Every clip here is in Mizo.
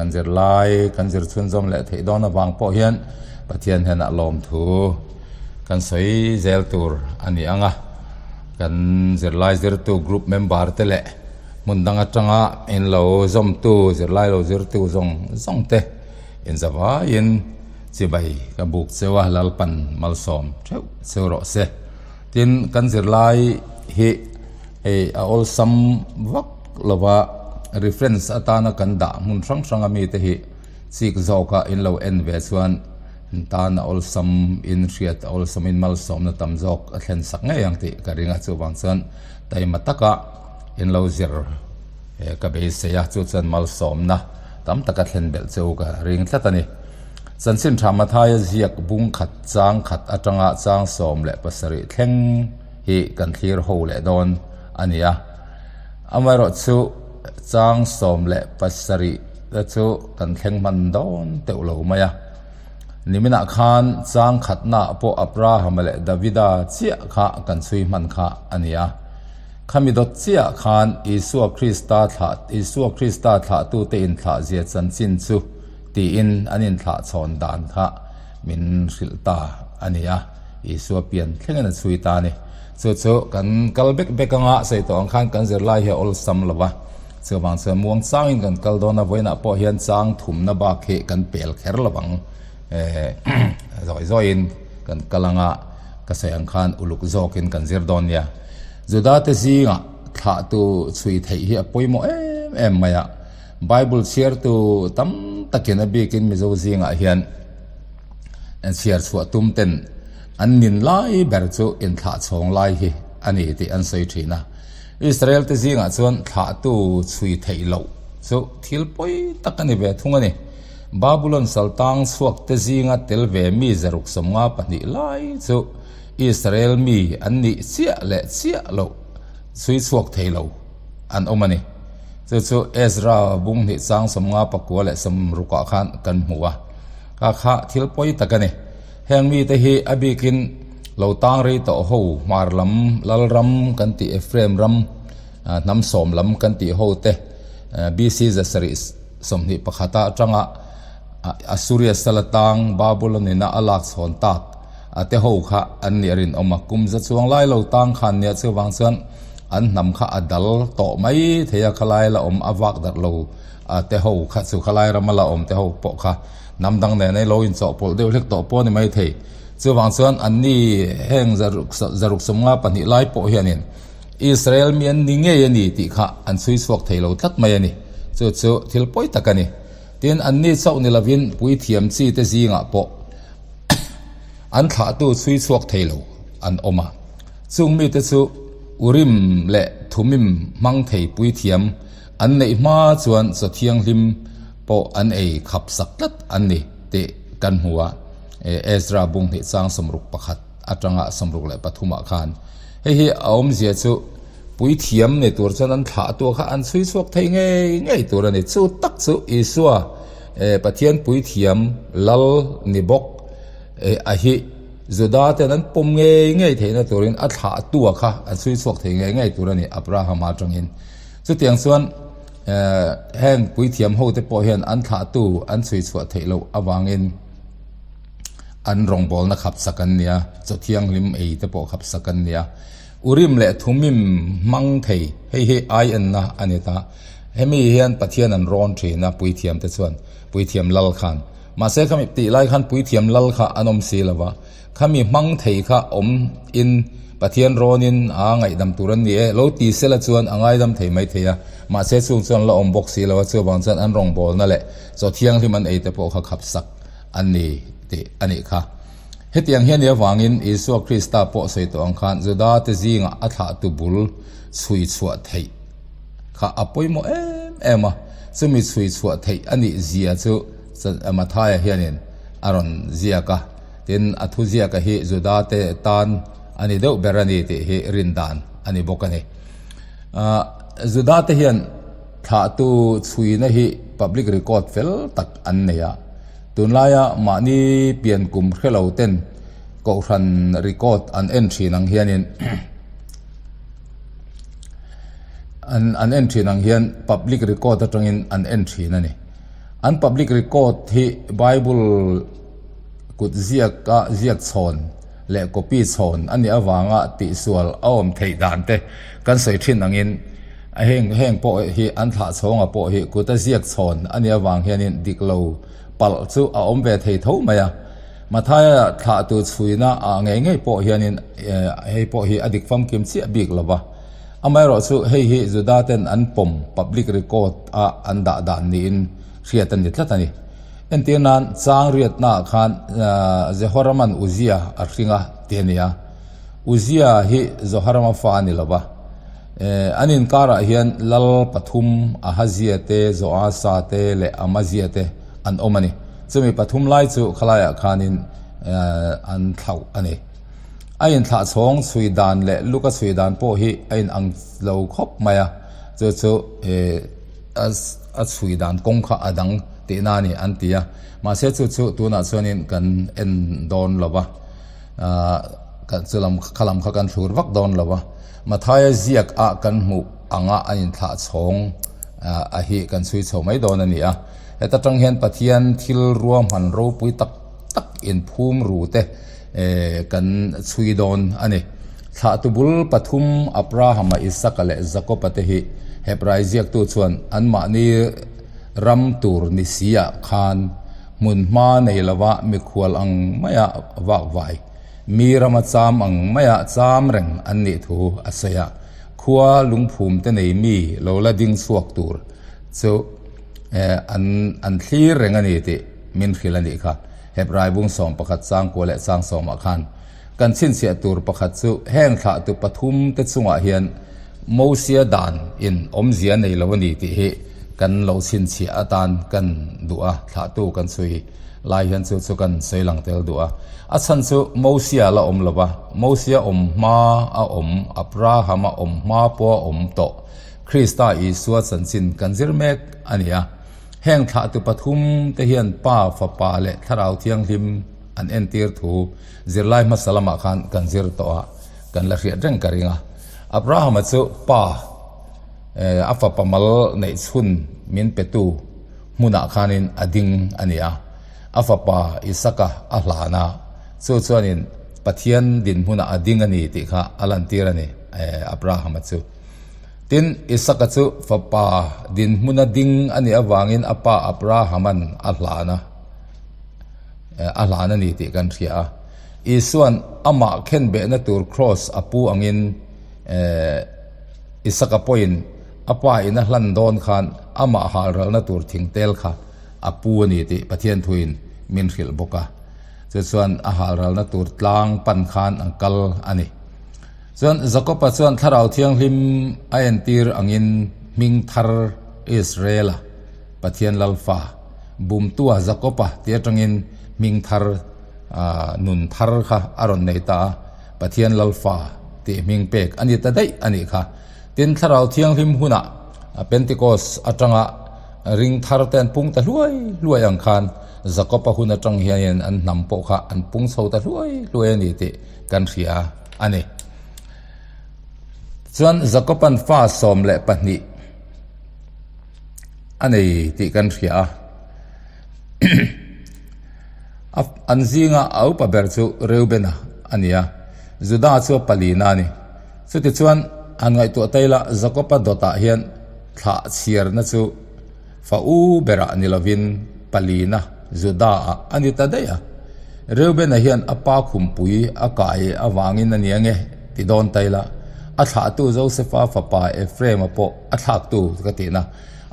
Kan zirlai kan zir chhunzawm leh theih dawn avang pawh hian Pathian hnenah lawmthu kan sawi zel tur a ni ang a. Kan zirlai zirtu group member te leh hmun dang atanga in lo zawmtu zirlai lo zirtu zawng zawng te inzavaiin chibai ka buk cheu a, Lalpan malsawm theuh cheu rawh se. Tin, kan zirlai hi hei a awlsam vak lova reference atana kan dah hmun hrang hranga mite hi chik zawka in lo en ve chuan tan a awlsam in hriat a awlsam in malsawmna tam zawk a thlen sak ngei ang tih ka ring a, chuvang chuan taima taka in lo zir ka beisei a, chu chuan malsawmna tam taka thlen belh chu ka ring tlat a ni. Chanchin tha Mathaia ziak bung khat chang khat atanga chang 17 thleng hi kan thlir ho leh dawn a ni a. Amaherawh chu chang 17 te chu kan thleng hman dawn teuh lo mai a. Niminah khan chang khatnaah pawh Abrahama leh Davida chiah kha kan chhui hman kha a ni a. Khami dawt chiah khan Isua Krista thlah Isua Krista thlahtute inthlahzia chanchin chu tiin an inthlahchhawn dan kha min hrilh ta a ni a, Isua pian thlengin a chhui ta a ni. Chu chu kan kal bek bek anga sawi tawh ang khan kan zirlai hi a awlsam lo va, chuvang chuan muang changin kan kal dawn a, vawiinah pawh hian chang thumna bak hi kan pel kher lo ang, zawi zawiin kan kal anga ka sawi ang khan uluk zawkin kan zir dawn nia. Juda te zingah thlahtu chhui theih hi a pawimawh em em mai a. Bible chhiartu tam takin a bikin Mizo zingah hian chhiar chhuah tum ten an nin lai ber chu inthlah chhawng lai hi a ni tih an sawi thin a. Israel te zingah chuan thlahtu chhui theih loh chu thil pawi tak a ni ve thung a ni. Babulon saltang chhuak te zinga tel ve mi 152 lai chu Israel mi an nih chiah leh chiah loh chhui chhuak thei lo an awm a ni. Chu chu Ezra bung hnih chang 50 pakua leh 60 ah khan kan hmu a, kha kha thil pawi tak a ni. Heng mite hi a bikin lo tang rei tawh ho hmar lam Lalram kan tih Ephraim ram hnam sawm lam kan tih ho te BC 721 ah atanga Assuria sala tang Babylon ina a lak chhawn tak a te ho kha an nih a rinawm a, kum za chuang lai lo tang khan nia chuvang chuan an hnam kha a dal tawh mai thei a, khalai la awm a vak darh lo a te ho kha chu khalai rama la awm te ho pawh kha hnam dang nen a lo inchawhpawlh deuh hlek tawh pawh a ni mai thei. Chuvang chuan an ni heng 152 lai pawh hianin Israel mi an ni ngei a ni tih kha an chhui chhuak thei lo tlat mai a ni. Chu chu thil pawi tak a ni. Tin, an ni chauh ni lovin puithiam chi te zingah pawh An thlahtu chhui chhuak thei lo an awm a, chung mite chu Urim leh Thumim hmang thei puithiam an neih hma chuan chaw thianghlim pawh an ei khap sak tlat an ni tih kan hmu a, Ezra bung hnih chang 61 atanga 63 ah khan. Hei hi a awmzia chu puithiam ni tur chuan an thlahtu kha an chhui chhuak thei ngei ngei tur a ni. Chu tak chu Isua Pathian puithiam lal ni bawk a hi Juda ten an pawm ngei ngei theihna turin a thlahtua kha an chhui chhuak thei ngei ngei tur a ni Abrahama atangin. Chutiang chuan heng puithiam ho te pawh hian an thlahtu an chhui chhuah theih loh avangin an rawngbawlna khap sak an nia, chaw thianghlim ei te pawh khap sak an nia. Urim leh Thumim hmang thei, hei hi ai enna a ni ta. Hemi hian Pathian an rawn thin a, puithiam te chuan, puithiam lal khan. Mahse khami tih lai khan puithiam lal kha an awm si lo va, khami hmang thei kha awm in Pathian rawn in a ngaihdam tur an ni e, lo ti sela chuan a ngaidam thei mai thei a, mahse chung chuan la awm bawk si lo a, chuvang chuan an rawngbawlna leh chaw thianghlim an ei te pawh kha khap sak an ni tih a nih kha. Hetiang hian i avangin Isua Krista pawh sawi tawh ang khan Juda te zingah a thlahtu bul chhui chhuah theih kha a pawimawh em em a, chumi chhui chhuah theih a nih zia chu Mathaia hianin a rawn ziak a, tin a thu ziaka hi Juda te tan a ni deuh ber a ni tih hi rin dan a ni bawk a ni. Juda te hian thlahtu chhuina hi public record fel tak an nei a, tunlaia mahni pian kum hre lo ten kohhran record an en thin ang hianin An an en thin ang hian public record atangin an en thin a ni. An public record hi Bible kut ziaka ziak chhawn leh copy chhawn a nih avanga tihsual a awm theih dan te kan sawi thin angin heng heng pawh hi an thlah chhawnga pawh hi kuta ziak chhawn a nih avang hianin dik lo palh chu a awm ve thei tho mai a. Mathaia thlahtu chhuina ah ngei ngei pawh hianin hei pawh hi a dik famkim chiah bik lo va. Amaherawh chu hei hi Juda ten an pawm public record a an dah dan niin hriat a ni tlat a ni. Entir nan chang riatnaah khan Jehoraman Uzia a hring a ti a ni a. Uzia hi Johorama fa a ni lo va. An inkarah hian lal pathum Ahazia te, Joasa te leh Amazia te an awm a ni. Chumi pathum lai chu khalaiah khanin an thlauh a ni. A inthlah chhawng chhui dan leh luka chhui dan pawh hi a inang lo khawp mai a, chu chu a chhui dan kawng kha a dang tihna a ni an ti a. Mahse chu chu tunah chuanin kan en dawn lo va, chu lam kha lam kha kan thlur vak dawn lo va. Mathaia ziak ah kan hmuh anga a inthlah chhawng a hi kan chhui chho mai dawn a ni a. Heta tang hian Pathian thil ruahman ropui tak tak inphum ru te kan chhui dawn a ni. Thlahtu bul pathum Abrahama, Isaka leh Jakoba te hi Hebrai ziaktu chuan anmahni ram tur ni siah khan hmun hma nei lova mikhual ang maia vakvai, mi rama cham ang maia cham reng an nih thu a sawi a. Khua lungphum te nei mi lo la ding chhuak tur chu an an thlir reng a ni tih min hrilh a nih kha. Hebrai bung 11 chang kua leh chang sawmah khan kan chhinchhiah tur pakhat chu heng thlahtu pathum te chungah hian Mosia dan in awmzia nei lo a ni tih hi kan lo chhinchhiah atan kan duh a, thlahtu kan chhui lai hian chu chu kan sawi lang tel duh a. A chhan chu Mosia la awm lo va, Mosia awm hma a awm, Abrahama awm hma pawh a awm tawh. Krista Isua chanchin kan zir mek a ni a. Heng thlahtu pathum te hian Pa, Fapa leh Thlarau Thianghlim an entir thu zirlai hmasa lamah khan kan zir tawh a, kan la hriat reng ka ring a. Abrahama chu Pa, a fapa mal neih chhun min petu hmunah khanin a ding a ni a. A fapa Isaka a hlan a, chu chuanin Pathian dinhmunah a ding a ni tih kha a lantir a ni, Abrahama chu. Tin, Isaka chu fapa dinhmuna ding a nih avangin a pa Abrahama'n a hlan a, a hlan a ni tih kan hria a. Isua'n amah khenbehna tur kraws a pu angin Isaka pawhin a pa in a hlan dawn khan amah halralna tur thingtel kha a pu a ni tih Pathian thuin min hrilh bawk a. Chu chuan a halralna tur tlang pan khan an kal a ni. Chuan Jakoba chuan Thlarau Thianghlim a entir angin hming thar Israela, Pathian Lalfa, bumtua Jakoba ti atangin hming thar nun thar kha a rawn nei ta a, Pathian Lalfa tih hming pek a ni ta daih a nih kha. Tin, Thlarau Thianghlim hunah Pentecost atanga ring thar te an pung ta hluai hluai ang khan Jakoba hun atang hianin an hnam pawh kha an pung chho ta hluai hluai a ni tih kan hria a ni. Chuan Jakoban fa 12 a nei tih kan hria a. An zinga a upa ber chu Reubena a ni a, Juda chu a palina a ni. Chutichuan han ngaihtuah ta ila Jakoba dawtah hian thlah chhiarna chu Fa u berah ni lovin palina Juda-ah a ni ta daih a. Reubena hian a pa khumpui a kai avangin a ni ange ti dawn ta ila, a thlahtu Josefa fapa Ephraim-a pawh a thlaktu ka tihna,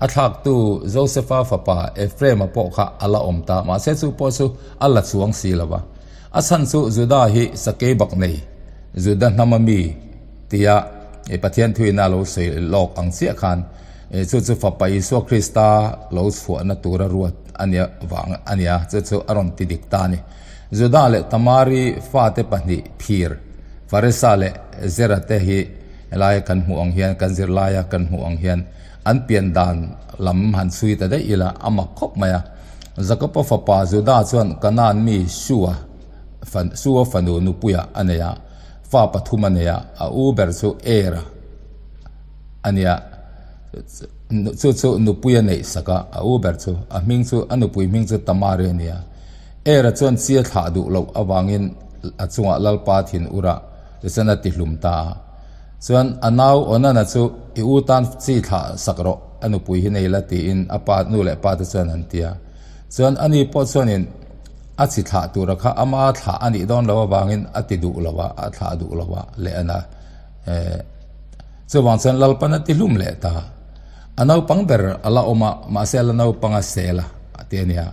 a thlaktu Josefa fapa Ephraim-a pawh kha a la awm ta, mahse chu pawh chu a la chuang si lo va. A chhan chu Juda hi sakei bak nei, Juda hnama mi tia Pathian thuina a lo sawi lawk ang chiah khan, Chu chu Fapa Isua Krista lo chhuahna tura ruat a nia vang a nia, chu chu a rawn ti dik ta a ni. Juda leh Tamari fate pahnih phir, Faresa leh Zera te hi helaia kan hmuh ang hian, kan zirlaia kan hmuh ang hian an pian dan lam han chhui ta daih ila a mak khawp mai a. Jakoba fapa Juda chuan Kanaan mi Shua Shua fanu nupuia a nei a, fa pathum a nei a, a u ber chu Er-a. A nia. Chu chu nupui a neih sak a, a u ber chu. A hming chu, a nupui hming chu Tamari a ni a. Era chuan chi a thlah duh loh avangin a chungah Lalpa thin ur a, tichuan a ti hlum ta a. Chuan a nau Onana chu i u tan chi thlah sak rawh, a nupui hi nei la tiin a pa nu leh pa te chuan an ti a. Chuan ani pawh chuanin a chi thlah tura kha ama thlah a nih dawn loh avangin a ti duh lo a, a thlah duh lo a leh a na. Chuvang chuan Lalpan a ti hlum leh ta. A naupang ber a la awm a, mahse a la naupang a sel a, a ti a nia.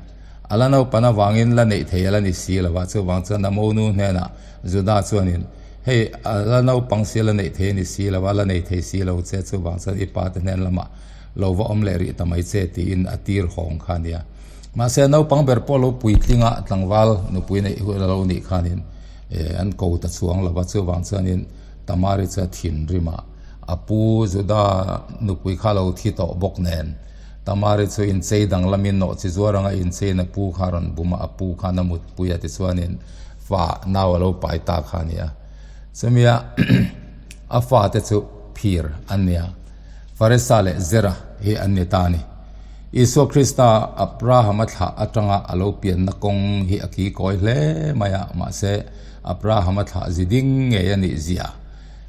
A la naupan avangin la neih thei a la ni si lo va, chuvang chuan a monu hnenah Juda chuanin, Hei, a la naupang si a la neih thei a ni si lo va, a la nei thei si lo che, chuvang chuan i pa te hnen lamah lo va awm leh rih ta mai che, tiin a tir hawng kha a nia. Mahse a naupang ber pawh lo puitling a, tlangval nupui neih hun a lo nih khanin an ko ta chuang lo va, chuvang chuanin Tamari chu a thinrim a, a pu Juda nupui kha lo thi tawh bawk nen. Tamari chu inchei danglamin nawh chi zuar anga incheiin a pu kha a rawn bum a, a pu khan a mutpui a tichuanin fa nau a lo pai ta kha a ni a. Chumia a fate chu phir an ni a, Faresa leh Zera hi an ni ta a ni. Isua Krista Abrahama thlah atanga a lo pianna kawng hi a kikawi hle mai a, mahse Abrahama thlah zi ding ngei a nih zia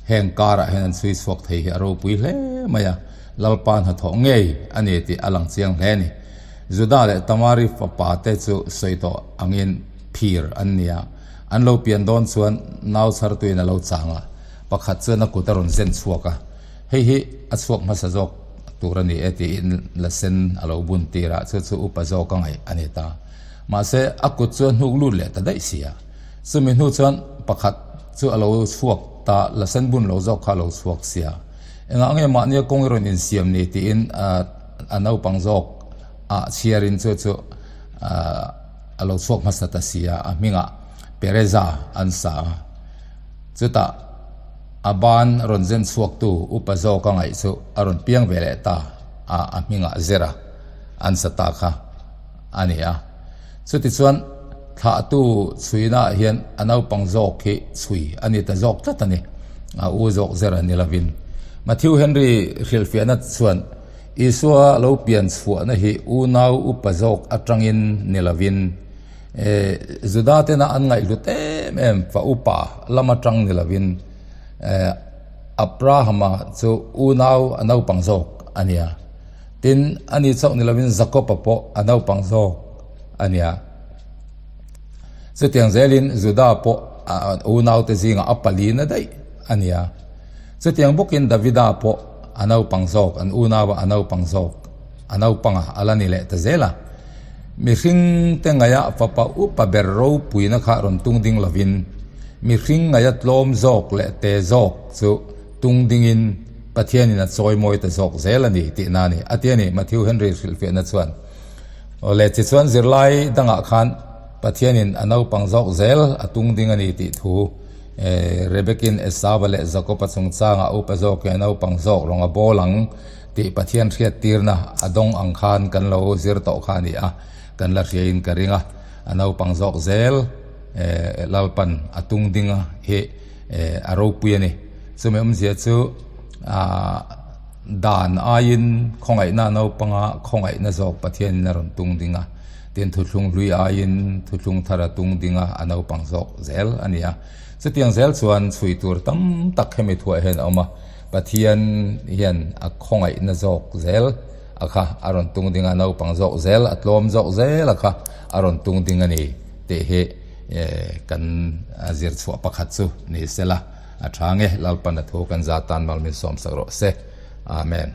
heng karah hian an chhui chhuak thei hi a ropui hle mai a, Lalpa hnathawh ngei a ni tih a lang chiang hle a ni. Juda leh Tamari fapa te chu sawi tawh angin phir an ni a, an lo pian dawn chuan nau chhartuin a lo chang a, pakhat chuan a kut a rawn zen chhuak a, hei hi a chhuak hmasa zawk tur a ni e tiin la sen a lo bun tir a, chu chu upa zawk a ngaih a ni ta. Mahse a kut chu a hnuk lut leh ta daih si a. Chumi hnu chuan pakhat chu a lo chhuak ta, la sen bun lo zawk kha a lo chhuak sia. Engah nge mahnia kawng i rawn insiam ni tiin a naupang zawk ah chhiarin chu chu a lo chhuak hmasa ta sia, a hmingah Pereza an sa a. Chutah a ban rawn zen chhuaktu upa zawk a ngaih chu a rawn piang ve leh ta a, a hmingah Zera an sa ta kha a ni a. Chutichuan, thlahtu chhuinaah hian a naupang zawk hi chhui a ni ta zawk tlat a ni, a u zawk zer a ni lovin. Matthew Henry hrilhfiahna chuan Isua lo pian chhuahna hi unau upa zawk atangin ni lovin, Juda tena an ngaihhlut em em fa upa lam atang ni lovin, Abrahama chu unau a naupang zawk a nia. Tin, ani chauh ni lovin Jakob-a pawh a naupang zawk a nia. Chutiang zelin Juda pawh a unaute zingah a palina daih a nia. Chutiang bawkin Davida pawh a naupang zawk, an unaua a naupang zawk, a naupanga a la ni leh ta zel a. Mihringte ngaia fapa upa ber ropuina kha rawn tung ding lovin, mihring ngaia tlawm zawk leh te zawk chu tung dingin Pathianin a chawimawi ta zawk zel a ni tihna a ni, a ti a ni, Matthew Henry hrilhfiahna chuan. Awle, tichuan zirlai dangah khan Pathianin a naupang zawk zel a tung ding a ni tih thu Rebekin Esauva leh Jakoba chungchangah upa zawkin a naupang zawk rawng a bawl ang tih Pathian hriattirna a dawng ang khan kan lo zir tawh kha a ni a, kan la hriain ka ring a, a naupang zawk zel Lalpan a tung ding a hi a ropui a ni. Chumi awmzia chu aah dan aiin khawngaihna naupanga khawngaihna zawk Pathianin a rawn tung ding a, tin thuthlung hlui aiin thuthlung thar a tung ding a, a naupang zawk zel a ni a. Chutiang zel chuan chhui tur tam tak hemi thuah hian a awm a, Pathian hian a khawngaihna zawk zel a kha a rawn tung ding a, naupang zawk zel a tlawm zawk zel a kha a rawn tung ding a ni tih hi kan zir chhuah pakhat chu ni sela. A tha nge, Lalpan a thu kan za tan mal min sawmsak rawh se. Amen.